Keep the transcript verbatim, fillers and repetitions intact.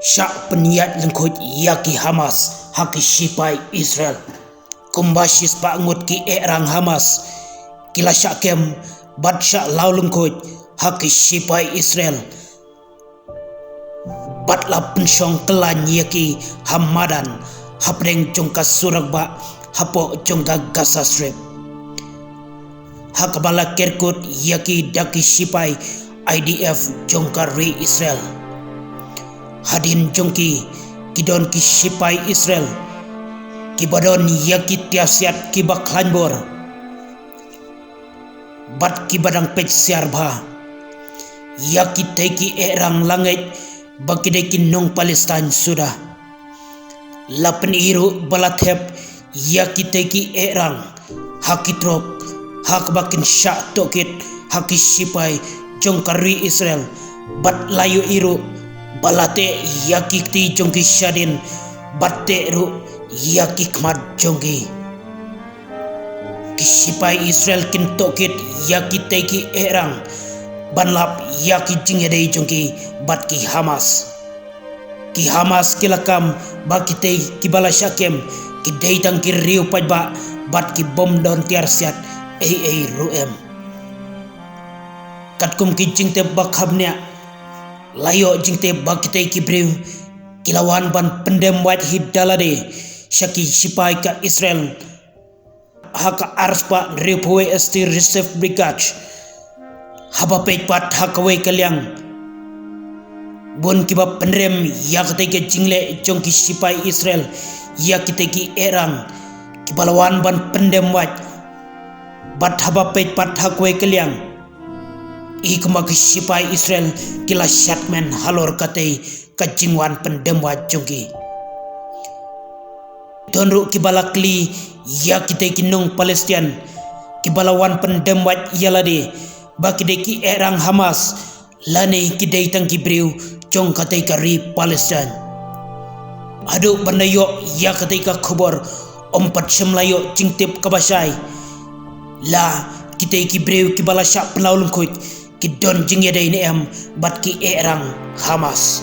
Shah pynïaid lyngkhuid ïa ki Hamas ha ki shipai Israel. Kumba shispah ngut ki ehrang Hamas ki la shah kem bad shah law lyngkhuid ha ki shipai Israel, bad la pynshong kylla ïa ki ha madan hapdeng jong ka surok bah hapoh jong ka Gaza Strip, ha kaba la ker kut ïa ki da ki shipai I D F jong ka ri Israel. Hadien jong ki, ki don ki shipai Israel kiba don ïa ki tiar siat kiba khlaiñ bor bad kiba dang peit siar bha. Ïa kitei ki ehrang la ngeit ba ki dei ki nong Palestine suda. La pyni ruh ba la thep ïa kitei ki ehrang ha ki trok ha kaba kin shah tohkit ha ki shipai jong ka ri Israel, bad la ïohi ruh ba la teh ïa ki kti jong ki shadien bad teh ruh ïa ki khmat jong ki. Ki shipai Israel kin tohkit ïa kitei ki ehrang ban lap ïa ki jingïadei jong ki bad ki Hamas. Ki Hamas ki la kam ba kitei kiba la shah kem ki dei tang ki riew paidbah bad ki bym don tiar siat ei ei ruh em. Katkum ki jingtip ba kham bniah, la ïoh jingtip ba kitei ki briew ki la wan ban pyndem wait hi da lade sha ki shipai ka Israel ha ka arspah hynriewphew wei S T Reserve Brigade, haba peit pat ha kawei ka liang. Bun kiba pynrem ïa katei ka jingleh jong ki shipai Israel ïa kitei ki ehrang kiba la wan ban pyndem wait. Bad haba peit pat ha kawei ka liang, i kumba ki shipai Israel ki la shad men halor katei ka jingwan pyndem wait jong ki. Don ruh kiba la kylli ïa kitei ki nong Palestine kiba la wan pyndem wait ïa lade ba ki dei ki ehrang Hamas lane ki dei tang ki briew jong katei ka ri Palestine. Haduh ban da ïoh ïa katei ka khubor, ym pat shym la ïoh jingtip kaba shai la kitei ki briew kiba la shah pynlaw lyngkhuid ki don jingïadei ne em bad ki ehrang Hamas.